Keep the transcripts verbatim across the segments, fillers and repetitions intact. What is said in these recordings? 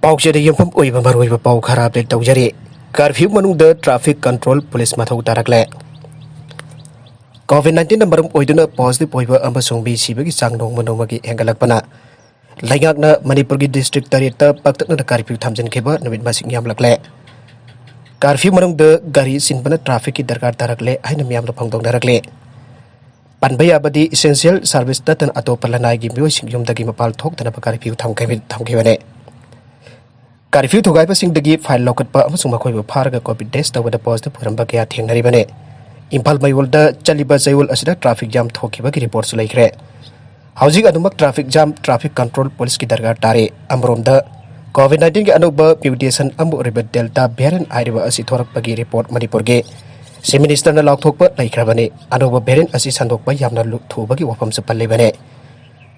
ꯄꯥꯎꯆꯦꯗ ꯌꯨꯝꯐꯝ ꯑꯣꯏꯕ ꯃꯔꯨꯑꯣꯏꯕ ꯄꯥꯎ ꯈꯔ ꯑꯞꯗꯦꯠ ꯇꯧꯖꯔꯤ꯫ ꯀꯥꯔꯐ꯭ꯌꯨ ꯃꯅꯨꯡꯗ ꯇ꯭ꯔꯥꯐꯤꯛ ꯀꯟꯇ꯭ꯔꯣꯜ ꯄꯨꯂꯤꯁ ꯃꯊꯧ ꯇꯥꯔꯛꯂꯦ꯫ ꯀꯣꯚꯤꯗ ꯅꯥꯏꯟꯇꯤꯟꯅ ꯃꯔꯝ ꯑꯣꯏꯗꯨꯅ ꯄꯣꯖꯤꯇꯤꯚ ꯑꯣꯏꯕ ꯑꯃꯁꯨꯡ ꯃꯤ ꯁꯤꯕꯒꯤ ꯆꯥꯡ ꯅꯣꯡꯃ ꯅꯣꯡꯃꯒꯤ ꯍꯦꯟꯒꯠꯂꯛꯄꯅ ꯂꯩꯉꯥꯛꯅ ꯃꯅꯤꯄꯨꯔꯒꯤ ꯗꯤꯁꯇ꯭ꯔꯤꯛ ꯇꯔꯦꯠꯇ ꯄꯥꯛꯇꯛꯅꯅ ꯀꯥꯔꯐ꯭ꯌꯨ ꯊꯝꯖꯤꯟꯈꯤꯕ ꯅꯨꯃꯤꯠ ꯃꯁꯤꯡ ꯌꯥꯝꯂꯛꯂꯦ꯫ ꯀꯥꯔꯐ꯭ꯌꯨ ꯃꯅꯨꯡꯗ ꯒꯥꯔꯤ ꯆꯤꯟꯕꯅ ꯇ꯭ꯔꯥꯐꯤꯛꯀꯤ ꯗꯔꯀꯥꯔ ꯇꯥꯔꯛꯂꯦ ꯍꯥꯏꯅ ꯃꯤꯌꯥꯝꯅ ꯐꯣꯡꯗꯣꯛꯅꯔꯛꯂꯦ꯫ ꯄꯟꯕ ꯌꯥꯕꯗꯤ, ꯏꯁꯦꯟꯁꯤꯌꯦꯜ ꯁꯥꯔꯚꯤꯁ ꯅꯠꯇꯅ ꯑꯇꯣꯞꯄ ꯂꯅꯥꯏꯒꯤ ꯃꯤꯑꯣꯏꯁꯤꯡ ꯌꯨꯝꯗꯒꯤ ꯃꯄꯥꯟ ꯊꯣꯛꯇꯅꯕ ꯀꯥꯔꯐ꯭ꯌꯨ ꯊꯝꯈꯤꯕ-, ꯊꯝꯈꯤꯕꯅꯤ꯫ ꯀꯥꯔꯐ꯭ꯌꯨ ꯊꯨꯒꯥꯏꯕꯁꯤꯡꯗꯒꯤ ꯐꯥꯏꯜ ꯂꯧꯈꯠꯄ ꯑꯃꯁꯨꯡ ꯃꯈꯣꯏꯕꯨ ꯐꯥꯔꯒ ꯀꯣꯚꯤꯗ ꯇꯦꯁ ꯇꯧꯕꯗ ꯄꯣꯖꯤꯇꯤꯚ ꯑꯣꯏꯔꯝꯕ ꯀꯌꯥ ꯊꯦꯡꯅꯔꯤꯕꯅꯤ꯫ ꯏꯝꯐꯥꯜ ꯃꯌꯣꯜꯗ ꯆꯠꯂꯤꯕ ꯆꯌꯣꯜ ꯑꯁꯤꯗ ꯇ꯭ꯔꯥꯐꯤꯛ ꯖꯥꯝ ꯊꯣꯛꯈꯤꯕꯒꯤ ꯔꯤꯄꯣꯔꯠꯁꯨ ꯂꯩꯈ꯭ꯔꯦ꯫ ꯍꯧꯖꯤꯛ ꯑꯗꯨꯃꯛ ꯇ꯭ꯔꯥꯐꯤꯛ ꯖꯥꯝ, ꯇ꯭ꯔꯥꯐꯤꯛ ꯀꯟꯇ꯭ꯔꯣꯜ ꯄꯨꯂꯤꯁꯀꯤ ꯗꯔꯀꯥꯔ ꯇꯥꯔꯤ꯫ ꯑꯃꯔꯣꯝꯗ, ꯀꯣꯚꯤꯗ ꯅꯥꯏꯟꯇꯤꯟꯒꯤ ꯑꯅꯧꯕ ꯃ꯭ꯌꯨꯇꯦꯁꯟ ꯑꯃ ꯑꯣꯏꯔꯤꯕ ꯗꯦꯜꯇꯥ ꯚꯦꯔꯤꯌꯟ ꯍꯥꯏꯔꯤꯕ ꯑꯁꯤ ꯊꯣꯔꯛꯄꯒꯤ ꯔꯤꯄꯣꯔꯠ ꯃꯅꯤꯄꯨꯔꯒꯤ ꯆꯤꯐ ꯃꯤꯅꯤꯁꯇꯔꯅ ꯂꯥꯎꯊꯣꯛꯄ ꯂꯩꯈ꯭ꯔꯕꯅꯤ꯫ ꯑꯅꯧꯕ ꯚꯦꯔꯤꯌꯟ ꯑꯁꯤ ꯁꯟꯗꯣꯛꯄ ꯌꯥꯝꯅ ꯂꯨ-, ꯊꯨꯕꯒꯤ ꯋꯥꯐꯝꯁꯨ ꯄꯜꯂꯤꯕꯅꯤ꯫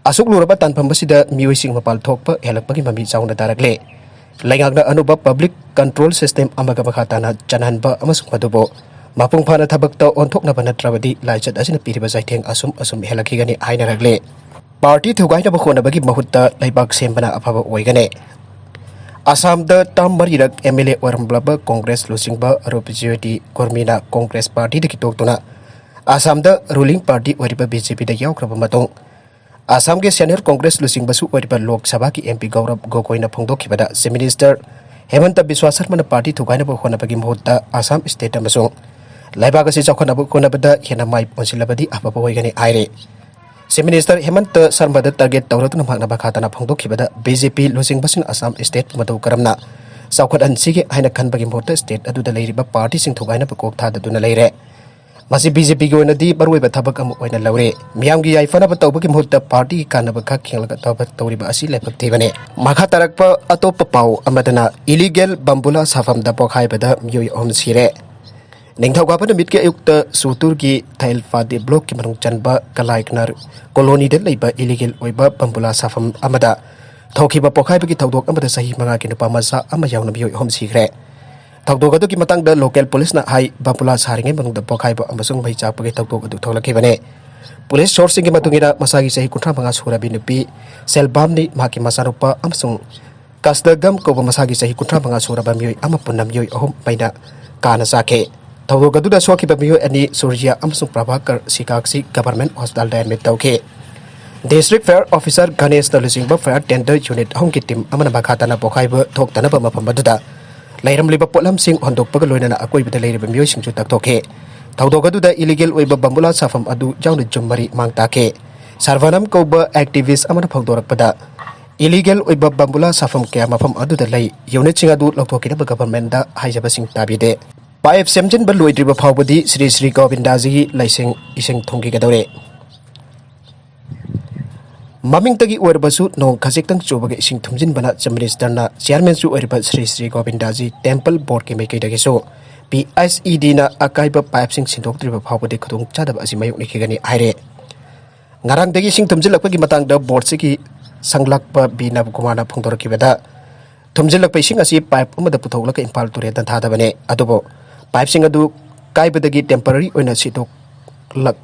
ꯑꯁꯨꯛ ꯂꯨꯔꯕ ꯇꯥꯟꯐꯝ ꯑꯁꯤꯗ ꯃꯤꯑꯣꯏꯁꯤꯡ ꯃꯄꯥꯟ ꯊꯣꯛꯄ ꯍꯦꯜꯂꯛꯄꯒꯤ ꯃꯃꯤ ꯆꯥꯎꯅ ꯇꯥꯔꯛꯂꯦ꯫ ꯂꯩꯉꯥꯛꯅ ꯑꯅꯧꯕ ꯄꯕ꯭ꯂꯤꯛ ꯀꯟꯇ꯭ꯔꯣꯜ ꯁꯤꯁꯇꯦꯝ ꯑꯃꯒ ꯃꯈꯥ ꯇꯥꯅ ꯆꯠꯅꯍꯟꯕ ꯑꯃꯁꯨꯡ ꯃꯗꯨꯕꯨ ꯃꯄꯨꯡ ꯐꯥꯅ ꯊꯕꯛꯇ ꯑꯣꯟꯊꯣꯛꯅꯕ ꯅꯠꯇ꯭ꯔꯕꯗꯤ ꯂꯥꯏꯆꯠ ꯑꯁꯤꯅ ꯄꯤꯔꯤꯕ ꯆꯩꯊꯦꯡ ꯑꯁꯨꯝ ꯑꯁꯨꯝ ꯍꯦꯜꯂꯛꯈꯤꯒꯅꯤ ꯍꯥꯏꯅꯔꯛꯂꯦ꯫ ꯄꯥꯔꯇꯤ ꯊꯨꯒꯥꯏꯅꯕ ꯍꯣꯠꯅꯕꯒꯤ ꯃꯍꯨꯠꯇ ꯂꯩꯕꯥꯛ ꯁꯦꯝꯕꯅ ꯑꯐꯕ ꯑꯣꯏꯒꯅꯤ꯫ ꯑꯁꯥꯝꯗ ꯇꯥꯔꯝ ꯃꯔꯤꯔꯛ ꯑꯦꯝ ꯑꯦꯜ ꯑꯦ ꯑꯣꯏꯔꯝꯂꯕ ꯀꯣꯡꯒ꯭ꯔꯦꯁ ꯂꯨꯆꯤꯡꯕ ꯑꯔꯨꯞ ꯖꯤꯑꯣꯇꯤ ꯀꯨꯔꯃꯤꯅ ꯀꯣꯡꯒ꯭ꯔꯦꯁ ꯄꯥꯔꯇꯤꯗꯒꯤ ꯇꯣꯛꯇꯨꯅ ꯑꯁꯥꯝꯗ ꯔꯨꯂꯤꯡ ꯄꯥꯔꯇꯤ ꯑꯣꯏꯔꯤꯕ ꯕꯤ ꯖꯦ ꯄꯤꯗ ꯌꯥꯎꯈ꯭ꯔꯕ ꯃꯇꯨꯡ, ꯑꯁꯥꯝꯒꯤ ꯁꯦꯅꯤꯌꯔ ꯀꯣꯡꯒ꯭ꯔꯦꯁ ꯂꯨꯆꯤꯡꯕꯁꯨ ꯑꯣꯏꯔꯤꯕ ꯂꯣꯛ ꯁꯚꯥꯒꯤ ꯑꯦꯝ ꯄꯤ ꯒꯧꯔꯕ ꯒꯣꯒꯣꯏꯅ ꯐꯣꯡꯗꯣꯛꯈꯤꯕꯗ, ꯆꯤꯐ ꯃꯤꯅꯤꯁꯇꯔ ꯍꯦꯃꯟꯇ ꯕꯤꯁ꯭ꯋꯥ ꯁꯔꯃꯅ ꯄꯥꯔꯇꯤ ꯊꯨꯒꯥꯏꯅꯕ ꯍꯣꯠꯅꯕꯒꯤ ꯃꯍꯨꯠꯇ ꯑꯁꯥꯝ ꯁ꯭ꯇꯦꯠ ꯑꯃꯁꯨꯡ ꯂꯩꯕꯥꯛ ꯑꯁꯤ ꯆꯥꯎꯈꯠꯅꯕ ꯍꯣꯠꯅꯕꯗ ꯍꯦꯟꯅ ꯃꯥꯏ ꯑꯣꯟꯁꯤꯜꯂꯕꯗꯤ ꯑꯐꯕ ꯑꯣꯏꯒꯅꯤ ꯍꯥꯏꯔꯤ꯫ ꯆꯤꯐ ꯃꯤꯅꯤꯁꯇꯔ ꯍꯦꯃꯟꯇ ꯁꯔꯃꯗ ꯇꯥꯔꯒꯦꯠ ꯇꯧꯔꯗꯨꯅ ꯃꯍꯥꯛꯅ ꯃꯈꯥ ꯇꯥꯅ ꯐꯣꯡꯗꯣꯛꯈꯤꯕꯗ, ꯕꯤ ꯖꯦ ꯄꯤ ꯂꯨꯆꯤꯡꯕꯁꯤꯡꯅ ꯑꯁꯥꯝ ꯁ꯭ꯇꯦꯠꯄꯨ ꯃꯇꯧ ꯀꯔꯝꯅ ꯆꯥꯎꯈꯠꯍꯟꯁꯤꯒꯦ ꯍꯥꯏꯅ ꯈꯟꯕꯒꯤ ꯃꯍꯨꯠꯇ ꯁ꯭ꯇꯦꯠ ꯑꯗꯨꯗ ꯂꯩꯔꯤꯕ ꯄꯥꯔꯇꯤꯁꯤꯡ ꯊꯨꯒꯥꯏꯅꯕ ꯀꯣꯛ ꯊꯥꯗꯗꯨꯅ ꯂꯩꯔꯦ꯫ ꯃꯁꯤ ꯕꯤ ꯖꯦ ꯄꯤꯒꯤ ꯑꯣꯏꯅꯗꯤ ꯃꯔꯨꯑꯣꯏꯕ ꯊꯕꯛ ꯑꯃ ꯑꯣꯏꯅ ꯂꯧꯔꯦ꯫ ꯃꯤꯌꯥꯝꯒꯤ ꯌꯥꯏꯐꯅꯕ ꯇꯧꯕꯒꯤ ꯃꯍꯨꯠꯇ ꯄꯥꯔꯇꯤꯒꯤ ꯀꯥꯟꯅꯕ ꯈꯛ ꯌꯦꯡꯂꯒ ꯊꯕꯛ ꯇꯧꯔꯤꯕ ꯑꯁꯤ ꯂꯥꯏꯕꯛ ꯊꯤꯕꯅꯤ꯫ ꯃꯈꯥ ꯇꯥꯔꯛꯄ ꯑꯇꯣꯞꯄ ꯄꯥꯎ ꯑꯃꯗꯅ, ꯏꯂꯤꯒꯦꯜ ꯕꯝꯕꯨꯂꯥ ꯁꯥꯐꯝꯗ ꯄꯣꯈꯥꯏꯕꯗ ꯃꯤꯑꯣꯏ ꯑꯍꯨꯝ ꯁꯤꯔꯦ꯫ ꯅꯤꯡꯊꯧꯀꯥꯕ ꯅꯨꯃꯤꯠꯀꯤ ꯑꯌꯨꯛꯇ ꯁꯨꯇꯨꯔꯒꯤ ꯊꯥꯏꯜꯐꯥꯗꯤ ꯕ꯭ꯂꯣꯛꯀꯤ ꯃꯅꯨꯡ ꯆꯟꯕ ꯀꯂꯥꯏꯀꯅꯥꯔ ꯀꯣꯂꯣꯅꯤꯗ ꯂꯩꯕ ꯏꯂꯤꯒꯦꯜ ꯑꯣꯏꯕ ꯕꯝꯕꯨꯂꯥ ꯁꯥꯐꯝ ꯑꯃꯗ ꯊꯣꯛꯈꯤꯕ ꯄꯣꯈꯥꯏꯕꯒꯤ ꯊꯧꯗꯣꯛ ꯑꯃꯗ ꯆꯍꯤ ꯃꯉꯥꯒꯤ ꯅꯨꯄꯥ ꯃꯆꯥ ꯑꯃ ꯌꯥꯎꯅ ꯃꯤꯑꯣꯏ ꯑꯍꯨꯝ ꯁꯤꯈ꯭ꯔꯦ꯫ ꯊꯧꯗꯣꯛ ꯑꯗꯨꯒꯤ ꯃꯇꯥꯡꯗ ꯂꯣꯀꯦꯜ ꯄꯨꯂꯤꯁꯅ ꯍꯥꯏ, ꯕꯝꯕꯨꯂꯥ ꯁꯥꯔꯤꯉꯩ ꯃꯅꯨꯡꯗ ꯄꯣꯈꯥꯏꯕ ꯑꯃꯁꯨꯡ ꯃꯩ ꯆꯥꯛꯄꯒꯤ ꯊꯧꯗꯣꯛ ꯑꯗꯨ ꯊꯣꯛꯂꯛꯈꯤꯕꯅꯤ꯫ ꯄꯨꯂꯤꯁ ꯁꯣꯔꯁꯁꯤꯡꯒꯤ ꯃꯇꯨꯡ ꯏꯟꯅ, ꯃꯁꯥꯒꯤ ꯆꯍꯤ ꯀꯨꯟꯊ꯭ꯔꯥ ꯃꯉꯥ ꯁꯨꯔꯕꯤ ꯅꯨꯄꯤ ꯁꯦꯜꯕꯥꯝꯅꯤ ꯃꯍꯥꯛꯀꯤ ꯃꯆꯥꯅꯨꯄꯥ ꯑꯃꯁꯨꯡ ꯀꯁꯇꯒꯝ ꯀꯧꯕ ꯃꯁꯥꯒꯤ ꯆꯍꯤ ꯀꯨꯟꯊ꯭ꯔꯥ ꯃꯉꯥ ꯁꯨꯔꯕ ꯃꯤꯑꯣꯏ ꯑꯃ ꯄꯨꯟꯅ ꯃꯤꯑꯣꯏ ꯑꯍꯨꯝ ꯃꯩꯅ ꯀꯥꯅ ꯆꯥꯈꯤ꯫ ꯊꯧꯗꯣꯛ ꯑꯗꯨꯗ ꯁꯣꯛꯈꯤꯕ ꯃꯤꯑꯣꯏ ꯑꯅꯤ ꯁꯨꯔꯖꯤꯌꯥ ꯑꯃꯁꯨꯡ ꯄ꯭ꯔꯚꯥꯀꯔ ꯁꯤꯀꯥꯛꯁꯤ ꯒꯚꯔꯟꯃꯦꯟꯠ ꯍꯣꯁꯄꯤꯇꯥꯜꯗ ꯑꯦꯗꯃꯤꯠ ꯇꯧꯈꯤ꯫ ꯗꯤꯁꯇ꯭ꯔꯤꯛ ꯐꯥꯌꯔ ꯑꯣꯐꯤꯁꯥꯔ ꯒꯅꯦꯁꯅ ꯂꯨꯆꯤꯡꯕ ꯐꯥꯌꯔ ꯇꯦꯟꯗꯔ ꯌꯨꯅꯤꯠ ꯑꯍꯨꯝꯒꯤ ꯇꯤꯝ ꯑꯃꯅ ꯃꯈꯥ ꯇꯥꯅ ꯄꯣꯈꯥꯏꯕ ꯊꯣꯛꯇꯅꯕ ꯃꯐꯝ ꯑꯗꯨꯗ ꯂꯩꯔꯝꯂꯤꯕ ꯄꯣꯠꯂꯝꯁꯤꯡ ꯍꯣꯟꯗꯣꯛꯄꯒ ꯂꯣꯏꯅꯅ ꯑꯀꯣꯏꯕꯗ ꯂꯩꯔꯤꯕ ꯃꯤꯑꯣꯏꯁꯤꯡꯁꯨ ꯇꯛꯊꯣꯛꯈꯤ꯫ ꯊꯧꯗꯣꯛ ꯑꯗꯨꯗ ꯏꯂꯤꯒꯦꯜ ꯑꯣꯏꯕ ꯕꯝꯕꯨꯂꯥ ꯁꯥꯐꯝ ꯑꯗꯨ ꯌꯥꯎꯅ ꯌꯨꯝ ꯃꯔꯤ ꯃꯥꯡ ꯇꯥꯛꯈꯤ꯫ ꯁꯔꯚꯥꯅꯝ ꯀꯧꯕ ꯑꯦꯛꯇꯤꯚꯤꯁ ꯑꯃꯅ ꯐꯣꯡꯗꯣꯔꯛꯄꯗ, ꯏꯂꯤꯒꯦꯜ ꯑꯣꯏꯕ ꯕꯝꯕꯨꯂꯥ ꯁꯥꯐꯝ ꯀꯌꯥ ꯃꯐꯝ ꯑꯗꯨꯗ ꯂꯩ꯫ ꯌꯨꯅꯤꯠꯁꯤꯡ ꯑꯗꯨ ꯂꯧꯊꯣꯛꯈꯤꯅꯕ ꯒꯚꯔꯟꯃꯦꯟꯠꯗ ꯍꯥꯏꯖꯕꯁꯤꯡ ꯇꯥꯕꯤꯗꯦ꯫ ꯄꯥꯏꯞ ꯁꯦꯝꯖꯤꯟꯕ ꯂꯣꯏꯗ꯭ꯔꯤꯕ ꯐꯥꯎꯕꯗꯤ ꯁ꯭ꯔꯤ ꯁ꯭ꯔꯤ ꯒꯣꯕꯤꯟꯗꯥꯖꯤꯒꯤ ꯂꯥꯏꯁꯪ ꯏꯁꯤꯡ ꯊꯨꯝꯈꯤꯒꯗꯧꯔꯦ꯫ ꯃꯃꯤꯡꯇꯒꯤ ꯑꯣꯏꯔꯕꯁꯨ ꯅꯣꯡ ꯈꯖꯤꯛꯇꯪ ꯆꯨꯕꯒ ꯏꯁꯤꯡ ꯊꯨꯝꯖꯤꯟꯕꯅ ꯆꯤꯐ ꯃꯤꯅꯤꯁꯇꯔꯅ ꯆꯤꯌꯥꯔꯃꯦꯟꯁꯨ ꯑꯣꯏꯔꯤꯕ ꯁ꯭ꯔꯤ ꯁ꯭ꯔꯤ ꯒꯣꯕꯤꯟꯗꯥꯖꯤ ꯇꯦꯝꯄꯜ ꯕꯣꯔꯗꯀꯤ ꯃꯥꯏꯀꯩꯗꯒꯤꯁꯨ ꯄꯤ ꯑꯩꯆ ꯏ ꯗꯤꯅ ꯑꯀꯥꯏꯕ ꯄꯥꯏꯞꯁꯤꯡ ꯁꯤꯟꯗꯣꯛꯇ꯭ꯔꯤꯕ ꯐꯥꯎꯕꯗꯤ ꯈꯨꯗꯣꯡꯆꯥꯗꯕ ꯑꯁꯤ ꯃꯥꯌꯣꯛꯅꯈꯤꯒꯅꯤ ꯍꯥꯏꯔꯦ꯫ ꯉꯔꯥꯡꯗꯒꯤ ꯏꯁꯤꯡ ꯊꯨꯝꯖꯤꯜꯂꯛꯄꯒꯤ ꯃꯇꯥꯡꯗ ꯕꯣꯔꯗꯁꯤꯒꯤ ꯁꯪꯂꯥꯛꯄ ꯕꯤ ꯅꯕꯀꯨꯃꯥꯔꯅ ꯐꯣꯡꯗꯣꯔꯛꯈꯤꯕꯗ, ꯊꯨꯝꯖꯤꯜꯂꯛꯄ ꯏꯁꯤꯡ ꯑꯁꯤ ꯄꯥꯏꯞ ꯑꯃꯗ ꯄꯨꯊꯣꯛꯂꯒ ꯏꯝꯐꯥꯜ ꯇꯨꯔꯦꯜꯗ ꯊꯥꯗꯕꯅꯤ, ꯑꯗꯨꯕꯨ ꯄꯥꯏꯞꯁꯤꯡ ꯑꯗꯨ ꯀꯥꯏꯕꯗꯒꯤ ꯇꯦꯝꯄꯔꯔꯤ ꯑꯣꯏꯅ ꯁꯤꯗꯣꯛꯂꯛ-,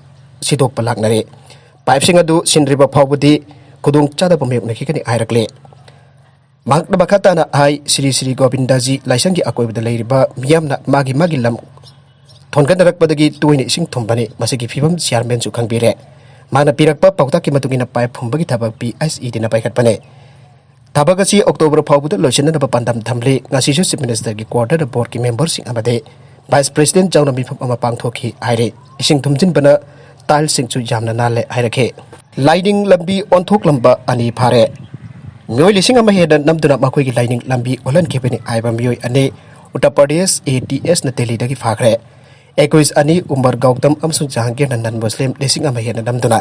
ꯁꯤꯗꯣꯛꯄ ꯂꯥꯛꯅꯔꯦ꯫ ꯄꯥꯏꯞꯁꯤꯡ ꯑꯗꯨ ꯁꯤꯟꯗ꯭ꯔꯤꯕ ꯐꯥꯎꯕꯗꯤ ꯈꯨꯗꯣꯡꯆꯥꯗꯕ ꯃꯥꯌꯣꯛꯅꯈꯤꯒꯅꯤ ꯍꯥꯏꯔꯛꯂꯦ꯫ ꯃꯍꯥꯛꯅ ꯃꯈꯥ ꯇꯥꯅ ꯍꯥꯏ, ꯁ꯭ꯔꯤ ꯁ꯭ꯔꯤ ꯒꯣꯕꯤꯟꯗꯥꯖꯤ ꯂꯥꯏꯁꯪꯒꯤ ꯑꯀꯣꯏꯕꯗ ꯂꯩꯔꯤꯕ ꯃꯤꯌꯥꯝꯅ ꯃꯥꯒꯤ ꯃꯥꯒꯤ ꯂꯝ ꯊꯣꯟꯒꯠꯅꯔꯛꯄꯗꯒꯤ ꯇꯣꯏꯅ ꯏꯁꯤꯡ ꯊꯨꯝꯕꯅꯤ꯫ ꯃꯁꯤꯒꯤ ꯐꯤꯕꯝ ꯆꯤꯌꯥꯔꯃꯦꯟꯁꯨ ꯈꯪꯕꯤꯔꯦ꯫ ꯃꯥꯅ ꯄꯤꯔꯛꯄ ꯄꯥꯎꯇꯥꯛꯀꯤ ꯃꯇꯨꯡ ꯏꯟꯅ ꯄꯥꯏꯞ ꯐꯨꯝꯕꯒꯤ ꯊꯕꯛ ꯄꯤ ꯑꯩꯆ ꯏ ꯗꯤꯅ ꯄꯥꯏꯈꯠꯄꯅꯤ꯫ ꯊꯕꯛ ꯑꯁꯤ ꯑꯣꯛꯇꯣꯕꯔ ꯐꯥꯎꯕꯗ ꯂꯣꯏꯁꯤꯟꯅꯅꯕ ꯄꯥꯟꯗꯝ ꯊꯝꯂꯤ꯫ ꯉꯁꯤꯁꯨ ꯆꯤꯐ ꯃꯤꯅꯤꯁꯇꯔꯒꯤ ꯀ꯭ꯋꯥꯇꯔꯗ ꯕꯣꯔꯗꯀꯤ ꯃꯦꯝꯕꯔꯁꯤꯡ ꯑꯃꯗꯤ ꯚꯥꯏꯁ ꯄ꯭ꯔꯦꯁꯤꯗꯦꯟꯠ ꯌꯥꯎꯅ ꯃꯤꯐꯝ ꯑꯃ ꯄꯥꯡꯊꯣꯛꯈꯤ ꯍꯥꯏꯔꯤ꯫ ꯏꯁꯤꯡ ꯊꯨꯝꯖꯤꯟꯕꯅ ꯇꯥꯏꯜꯁꯤꯡꯁꯨ ꯌꯥꯝꯅ ꯅꯥꯜꯂꯦ ꯍꯥꯏꯔꯛꯈꯤ꯫ ꯂꯥꯏꯅꯤꯡ ꯂꯝꯕꯤ ꯑꯣꯟꯊꯣꯛꯂꯝꯕ ꯑꯅꯤ ꯐꯥꯔꯦ꯫ ꯃꯤꯑꯣꯏ ꯂꯤꯁꯤꯡ ꯑꯃ ꯍꯦꯟꯅ ꯅꯝꯗꯨꯅ ꯃꯈꯣꯏꯒꯤ ꯂꯥꯏꯅꯤꯡ ꯂꯝꯕꯤ ꯑꯣꯜꯍꯟꯈꯤꯕꯅꯤ ꯍꯥꯏꯕ ꯃꯤꯑꯣꯏ ꯑꯅꯤ ꯎꯠꯇꯔ ꯄ꯭ꯔꯗꯦꯁ ꯑꯦ ꯇꯤ ꯑꯦꯁꯅ ꯗꯦꯜꯂꯤꯗꯒꯤ ꯐꯥꯈ꯭ꯔꯦ꯫ ꯑꯦꯀꯨꯏꯁ ꯑꯅꯤ ꯎꯃꯔ ꯒꯧꯇꯝ ꯑꯃꯁꯨꯡ ꯖꯍꯥꯡꯒꯤꯔꯅ ꯅꯟ ꯃꯨꯁꯂꯤꯝ ꯂꯤꯁꯤꯡ ꯑꯃ ꯍꯦꯟꯅ ꯅꯝꯗꯨꯅ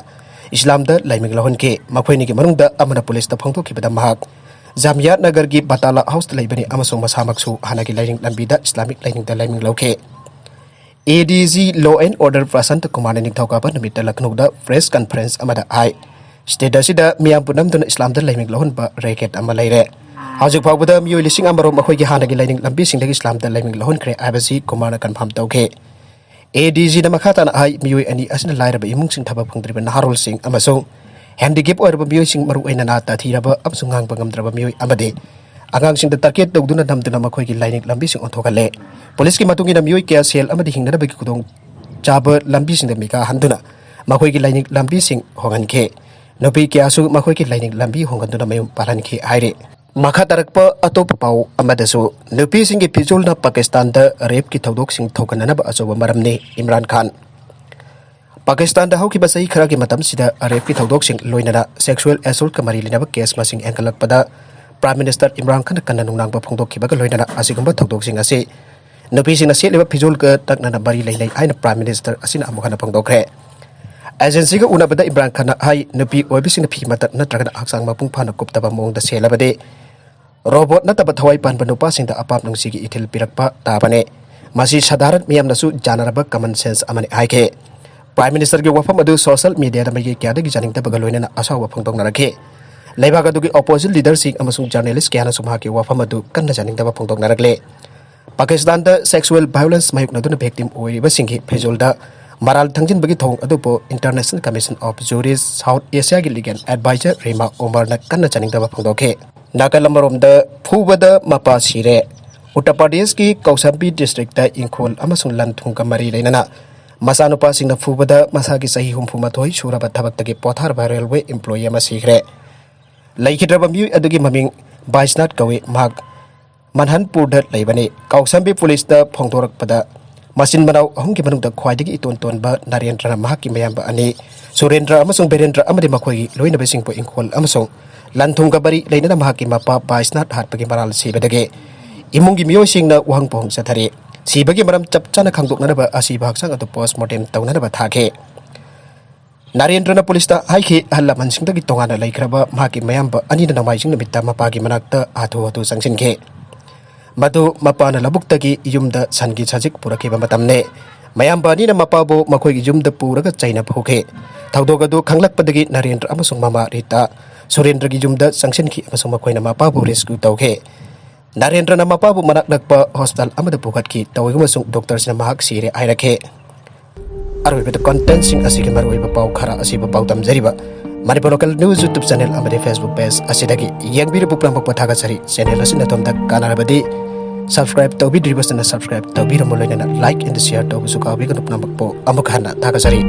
ꯏꯁꯂꯥꯝꯗ ꯂꯥꯏꯃꯤꯡ ꯂꯧꯍꯟꯈꯤ꯫ ꯃꯈꯣꯏ ꯑꯅꯤꯒꯤ ꯃꯅꯨꯡꯗ ꯑꯃꯅ ꯄꯨꯂꯤꯁꯇ ꯐꯣꯡꯗꯣꯛꯈꯤꯕꯗ ꯃꯍꯥꯛ ꯖꯥꯃꯤꯌꯥ ꯅꯒꯔꯒꯤ ꯕꯇꯥꯂꯥ ꯍꯥꯎꯁꯇ ꯂꯩꯕꯅꯤ ꯑꯃꯁꯨꯡ ꯃꯁꯥꯃꯛꯁꯨ ꯍꯥꯟꯅꯒꯤ ꯂꯥꯏꯅꯤꯡ ꯂꯝꯕꯤꯗ ꯏꯁꯂꯥꯃꯤꯛ ꯂꯥꯏꯅꯤꯡꯗ ꯂꯥꯏꯃꯤꯡ ꯂꯧꯈꯤ꯫ A D G Law and Order Prashant ꯀꯨꯃꯥꯔꯅ ꯅꯤꯡꯊꯧꯀꯥꯕ ꯅꯨꯃꯤꯠꯇ ꯂꯈꯅꯧꯗ ꯄ꯭ꯔꯦꯁ ꯀꯟꯐꯔꯦꯟꯁ ꯑꯃꯗ ꯍꯥꯏ, ꯁ꯭ꯇꯦꯠ ꯑꯁꯤꯗ ꯃꯤꯌꯥꯝꯕꯨ ꯅꯝꯗꯨꯅ ꯏꯁꯂꯥꯝꯗ ꯂꯥꯏꯅꯤꯡ ꯂꯧꯍꯟꯕ ꯔꯦꯀꯦꯠ ꯑꯃ ꯂꯩꯔꯦ꯫ ꯍꯧꯖꯤꯛ ꯐꯥꯎꯕꯗ ꯃꯤꯑꯣꯏ ꯂꯤꯁꯤꯡ ꯑꯃꯔꯣꯝ ꯃꯈꯣꯏꯒꯤ ꯍꯥꯟꯅꯒꯤ ꯂꯥꯏꯅꯤꯡ ꯂꯝꯕꯤꯁꯤꯡꯗꯒꯤ ꯏꯁꯂꯥꯝꯗ ꯂꯥꯏꯅꯤꯡ ꯂꯧꯍꯟꯈ꯭ꯔꯦ ꯍꯥꯏꯕꯁꯤ ꯀꯨꯃꯥꯔꯅ ꯀꯟꯐꯥꯔꯝ ꯇꯧꯈꯤ꯫ ꯑꯦ ꯗꯤ ꯖꯤꯅ ꯃꯈꯥ ꯇꯥꯅ ꯍꯥꯏ, ꯃꯤꯑꯣꯏ ꯑꯅꯤ ꯑꯁꯤꯅ ꯂꯥꯏꯔꯕ ꯏꯃꯨꯡꯁꯤꯡ ꯊꯕꯛ ꯐꯪꯗ꯭ꯔꯤꯕ ꯅꯍꯥꯔꯣꯜꯁꯤꯡ ꯑꯃꯁꯨꯡ ꯍꯦꯟꯗꯤꯀꯦꯞ ꯑꯣꯏꯔꯕ ꯃꯤꯑꯣꯏꯁꯤꯡ, ꯃꯔꯨꯑꯣꯏꯅ ꯅꯥ ꯇꯥꯊꯤꯔꯕ ꯑꯃꯁꯨꯡ ꯉꯥꯡꯕ ꯉꯝꯗ꯭ꯔꯕ ꯃꯤꯑꯣꯏ ꯑꯃꯗꯤ ꯑꯉꯥꯡꯁꯤꯡꯗ target ꯇꯧꯗꯨꯅ ꯅꯝꯗꯨꯅ ꯃꯈꯣꯏꯒꯤ ꯂꯥꯏꯅꯤꯡ ꯂꯝꯕꯤꯁꯤꯡ ꯑꯣꯟꯊꯣꯛꯍꯜꯂꯦ꯫ ꯄꯨꯂꯤꯁꯀꯤ ꯃꯇꯨꯡ ꯏꯟꯅ ꯃꯤꯑꯣꯏ ꯀꯌꯥ ꯁꯦꯜ ꯑꯃꯗꯤ ꯍꯤꯡꯅꯅꯕꯒꯤ ꯈꯨꯗꯣꯡ ꯆꯥꯕ ꯂꯝꯕꯤꯁꯤꯡꯗ ꯃꯤꯀꯥ ꯍꯟꯗꯨꯅ ꯃꯈꯣꯏꯒꯤ ꯂꯥꯏꯅꯤꯡ ꯂꯝꯕꯤꯁꯤꯡ ꯍꯣꯡꯍꯟꯈꯤ꯫ ꯅꯨꯄꯤ ꯀꯌꯥꯁꯨ ꯃꯈꯣꯏꯒꯤ ꯂꯥꯏꯅꯤꯡ ꯂꯝꯕꯤ ꯍꯣꯡꯍꯟꯗꯨꯅ ꯃꯌꯨꯝ ꯄꯥꯜꯍꯟꯈꯤ ꯍꯥꯏꯔꯤ꯫ ꯃꯈꯥ ꯇꯥꯔꯛꯄ ꯑꯇꯣꯞꯄ ꯄꯥꯎ ꯑꯃꯗꯁꯨ, ꯅꯨꯄꯤꯁꯤꯡꯒꯤ ꯐꯤꯖꯣꯜꯅ ꯄꯥꯀꯤꯁꯇꯥꯟꯗ rape ꯀꯤ ꯊꯧꯗꯣꯛꯁꯤꯡ ꯊꯣꯛꯍꯟꯅꯅꯕ ꯑꯆꯧꯕ ꯃꯔꯝꯅꯤ꯫ ꯏꯝꯔꯥꯟ ꯈꯥꯟ꯫ ꯄꯥꯀꯤꯁꯇꯥꯟꯗ ꯍꯧꯈꯤꯕ ꯆꯍꯤ ꯈꯔꯒꯤ ꯃꯇꯝꯁꯤꯗ rape ꯀꯤ ꯊꯧꯗꯣꯛꯁꯤꯡ, ꯂꯣꯏꯅꯅ sexual assault ꯀ ꯃꯔꯤ ꯂꯩꯅꯕ case ꯃꯁꯤꯡ ꯍꯦꯟꯒꯠꯂꯛꯄꯗ Prime Minister ꯏꯝꯔꯥꯟ ꯈꯥꯟꯅ ꯀꯟꯅ ꯅꯨꯡꯅꯥꯡꯕ ꯐꯣꯡꯗꯣꯛꯈꯤꯕꯒ ꯂꯣꯏꯅꯅ ꯑꯁꯤꯒꯨꯝꯕ ꯊꯧꯗꯣꯛꯁꯤꯡ ꯑꯁꯤ ꯅꯨꯄꯤꯁꯤꯡꯅ ꯁꯦꯠꯂꯤꯕ ꯐꯤꯖꯣꯜꯒ ꯅꯛꯅꯅ ꯃꯔꯤ ꯂꯩꯅꯩ ꯍꯥꯏꯅ Prime Minister ꯑꯁꯤꯅ ꯑꯃꯨꯛ ꯍꯟꯅ ꯐꯣꯡꯗꯣꯛꯈ꯭ꯔꯦ꯫ Agency ꯒ ꯎꯅꯕꯗ ꯏꯝꯔꯥꯟ ꯈꯥꯟꯅ ꯍꯥꯏ, ꯅꯨꯄꯤ ꯑꯣꯏꯕꯁꯤꯡꯅ ꯐꯤ ꯃꯇꯠ ꯅꯠꯇ꯭ꯔꯒꯅ ꯍꯛꯆꯥꯡ ꯃꯄꯨꯡ ꯐꯥꯅ ꯀꯨꯞꯇꯕ ꯃꯑꯣꯡꯗ ꯁꯦꯠꯂꯕꯗꯤ robot ꯅꯠꯇꯕ ꯊꯋꯥꯏ ꯄꯥꯟꯕ ꯅꯨꯄꯥꯁꯤꯡꯗ ꯑꯄꯥꯝ ꯅꯨꯡꯁꯤꯒꯤ ꯏꯊꯤꯜ ꯄꯤꯔꯛꯄ ꯇꯥꯕꯅꯤ꯫ ꯃꯁꯤ ꯁꯥꯙꯥꯔꯟ ꯃꯤꯌꯥꯝꯅꯁꯨ ꯌꯥꯅꯔꯕ common sense ꯑꯃꯅꯤ ꯍꯥꯏꯈꯤ꯫ Prime Minister ꯒꯤ ꯋꯥꯐꯝ ꯑꯗꯨ social media ꯗ ꯃꯤꯑꯣꯏ ꯀꯌꯥꯗꯒꯤ ꯌꯥꯅꯤꯡꯗꯕꯒ ꯂꯣꯏꯅꯅ ꯑꯁꯥꯎꯕ ꯐꯣꯡꯗꯣꯛꯅꯔꯛꯈꯤ꯫ ꯂꯩꯕꯥꯛ ꯑꯗꯨꯒꯤ opposition leader ꯁꯤꯡ ꯑꯃꯁꯨꯡ journalist ꯀꯌꯥꯅꯁꯨ ꯃꯍꯥꯛꯀꯤ ꯋꯥꯐꯝ ꯑꯗꯨ ꯀꯟꯅ ꯌꯥꯅꯤꯡꯗꯕ ꯐꯣꯡꯗꯣꯛꯅꯔꯛꯂꯦ꯫ ꯄꯥꯀꯤꯁꯇꯥꯟꯗ sexual violence ꯃꯥꯌꯣꯛꯅꯗꯨꯅ victim ꯑꯣꯏꯔꯤꯕꯁꯤꯡꯒꯤ ꯐꯤꯖꯣꯜꯗ ꯃꯔꯥꯜ ꯊꯪꯖꯤꯟꯕꯒꯤ ꯊꯧꯑꯣꯡ ꯑꯗꯨꯕꯨ International Commission of Jurists South Asia ꯒꯤ legal advisor ꯔꯤꯃꯥ ꯎꯃꯔꯅ ꯀꯟꯅ ꯆꯥꯅꯤꯡꯗꯕ ꯐꯣꯡꯗꯣꯛꯈꯤ꯫ ꯅꯥꯀꯜ ꯑꯃꯔꯣꯝꯗ, ꯐꯨꯕꯗ ꯃꯄꯥ ꯁꯤꯔꯦ꯫ ꯎꯠꯇꯔ ꯄ꯭ꯔꯗꯦꯁꯀꯤ ꯀꯧꯁꯥꯝꯕꯤ district ꯇ ꯏꯪꯈꯣꯜ ꯑꯃꯁꯨꯡ ꯂꯟ ꯊꯨꯝꯒ ꯃꯔꯤ ꯂꯩꯅꯅ ꯃꯆꯥꯅꯨꯄꯥꯁꯤꯡꯅ ꯐꯨꯕꯗ ꯃꯁꯥꯒꯤ ꯆꯍꯤ ꯍꯨꯝꯐꯨ ꯃꯥꯊꯣꯏ ꯁꯨꯔꯕ ꯊꯕꯛꯇꯒꯤ ꯄꯣꯊꯥꯔꯕ railway employee ꯑꯃ ꯁꯤꯈ꯭ꯔꯦ꯫ ꯂꯩꯈꯤꯗ꯭ꯔꯕ ꯃꯤꯑꯣꯏ ꯑꯗꯨꯒꯤ ꯃꯃꯤꯡ ꯕꯥꯏꯁꯅꯥꯊ ꯀꯧꯏ꯫ ꯃꯍꯥꯛ ꯃꯟꯍꯟꯄꯨꯔꯗ ꯂꯩꯕꯅꯤ꯫ ꯀꯥꯎꯁꯥꯝꯕꯤ ꯄꯨꯂꯤꯁꯇ ꯐꯣꯡꯗꯣꯔꯛꯄꯗ, ꯃꯆꯤꯟ ꯃꯅꯥꯎ ꯑꯍꯨꯝꯒꯤ ꯃꯅꯨꯡꯗ ꯈ꯭ꯋꯥꯏꯗꯒꯤ ꯏꯇꯣꯟ ꯇꯣꯟꯕ ꯅꯔꯦꯟꯗ꯭ꯔꯅ ꯃꯍꯥꯛꯀꯤ ꯃꯌꯥꯝꯕ ꯑꯅꯤ ꯁꯨꯔꯦꯟꯗ꯭ꯔ ꯑꯃꯁꯨꯡ ꯕꯤꯔꯦꯟꯗ꯭ꯔ ꯑꯃꯗꯤ ꯃꯈꯣꯏꯒꯤ ꯂꯣꯏꯅꯕꯁꯤꯡꯕꯨ ꯏꯪꯈꯣꯜ ꯑꯃꯁꯨꯡ ꯂꯟ ꯊꯨꯝꯒ ꯃꯔꯤ ꯂꯩꯅꯅ ꯃꯍꯥꯛꯀꯤ ꯃꯄꯥ ꯕꯥꯏꯁꯅꯥꯊ ꯍꯥꯠꯄꯒꯤ ꯃꯔꯥꯜ ꯁꯤꯕꯗꯒꯤ ꯏꯃꯨꯡꯒꯤ ꯃꯤꯑꯣꯏꯁꯤꯡꯅ ꯋꯥꯍꯪ ꯄꯥꯎꯍꯪ ꯆꯠꯊꯔꯤ꯫ ꯁꯤꯕꯒꯤ ꯃꯔꯝ ꯆꯞ ꯆꯥꯅ ꯈꯪꯗꯣꯛꯅꯅꯕ ꯑꯁꯤꯕ ꯍꯛꯆꯥꯡ ꯑꯗꯨ post mortem ꯇꯧꯅꯅꯕ ꯊꯥꯈꯤ꯫ ꯅꯔꯦꯟꯗ꯭ꯔꯅ ꯄꯨꯂꯤꯁꯇ ꯍꯥꯏꯈꯤ, ꯑꯍꯜ ꯂꯃꯟꯁꯤꯡꯗꯒꯤ ꯇꯣꯉꯥꯟꯅ ꯂꯩꯈ꯭ꯔꯕ ꯃꯍꯥꯛꯀꯤ ꯃꯌꯥꯝꯕ ꯑꯅꯤꯅ ꯅꯣꯡꯃꯥꯏꯖꯤꯡ ꯅꯨꯃꯤꯠꯇ ꯃꯄꯥꯒꯤ ꯃꯅꯥꯛꯇ ꯍꯥꯊꯨ ꯍꯥꯊꯨ ꯆꯪꯁꯤꯟꯈꯤ꯫ ꯃꯗꯨ ꯃꯄꯥꯅ ꯂꯧꯕꯨꯛꯇꯒꯤ ꯌꯨꯝꯗ ꯁꯟꯒꯤ ꯁꯖꯤꯛ ꯄꯨꯔꯛꯈꯤꯕ ꯃꯇꯝꯅꯤ꯫ ꯃꯌꯥꯝꯕ ꯑꯅꯤꯅ ꯃꯄꯥꯕꯨ ꯃꯈꯣꯏꯒꯤ ꯌꯨꯝꯗ ꯄꯨꯔꯒ ꯆꯩꯅ ꯐꯨꯈꯤ꯫ ꯊꯧꯗꯣꯛ ꯑꯗꯨ ꯈꯪꯂꯛꯄꯗꯒꯤ ꯅꯔꯦꯟꯗ꯭ꯔ ꯑꯃꯁꯨꯡ ꯃꯃꯥ ꯔꯤꯇꯥ ꯁꯨꯔꯦꯟꯗ꯭ꯔꯒꯤ ꯌꯨꯝꯗ ꯆꯪꯁꯤꯟꯈꯤ ꯑꯃꯁꯨꯡ ꯃꯈꯣꯏꯅ ꯃꯄꯥꯕꯨ rescue ꯇꯧꯈꯤ꯫ ꯅꯔꯦꯟꯗ꯭ꯔꯅ ꯃꯄꯥꯕꯨ ꯃꯅꯥꯛ ꯅꯛꯄ hospital ꯑꯃꯗ ꯄꯨꯈꯠꯈꯤ, ꯇꯧꯏꯒꯨꯝꯕꯁꯨꯡ doctor ꯁꯤꯡꯅ ꯃꯍꯥꯛ ꯁꯤꯔꯦ ꯍꯥꯏꯔꯛꯈꯤ꯫ ꯑꯔꯣꯏꯕꯗ content ꯁꯤꯡ ꯑꯁꯤꯒꯤ ꯃꯔꯨꯑꯣꯏꯕ ꯄꯥꯎ ꯈꯔ ꯑꯁꯤꯕꯨ ꯄꯥꯎꯗꯝꯖꯔꯤꯕ Manipur local news YouTube channel ꯑꯃꯗꯤ ꯐꯦꯁꯕꯨꯛ ꯄꯦꯖ ꯑꯁꯤꯗꯒꯤ ꯌꯦꯡꯕꯤꯔꯤꯕ ꯄꯨꯝꯅꯃꯛꯄꯨ ꯊꯥꯒꯠꯆꯔꯤ꯫ ꯆꯦꯅꯦꯜ ꯑꯁꯤꯅ ꯑꯗꯣꯝꯗ ꯀꯥꯟꯅꯔꯕꯗꯤ ꯁꯕꯁꯀ꯭ꯔꯥꯏꯕ ꯇꯧꯕꯤꯗ꯭ꯔꯤꯕꯁꯤꯡꯅ ꯁꯕꯁꯀ꯭ꯔꯥꯏꯕ ꯇꯧꯕꯤꯔꯝꯃꯨ, ꯂꯣꯏꯅꯅ ꯂꯥꯏꯛ ꯑꯦꯟ ꯁꯤꯌꯔ ꯇꯧꯕꯁꯨ ꯀꯥꯎꯕꯤꯒꯅꯨ꯫ ꯄꯨꯝꯅꯃꯛꯄꯨ ꯑꯃꯨꯛ ꯍꯟꯅ ꯊꯥꯒꯠꯆꯔꯤ꯫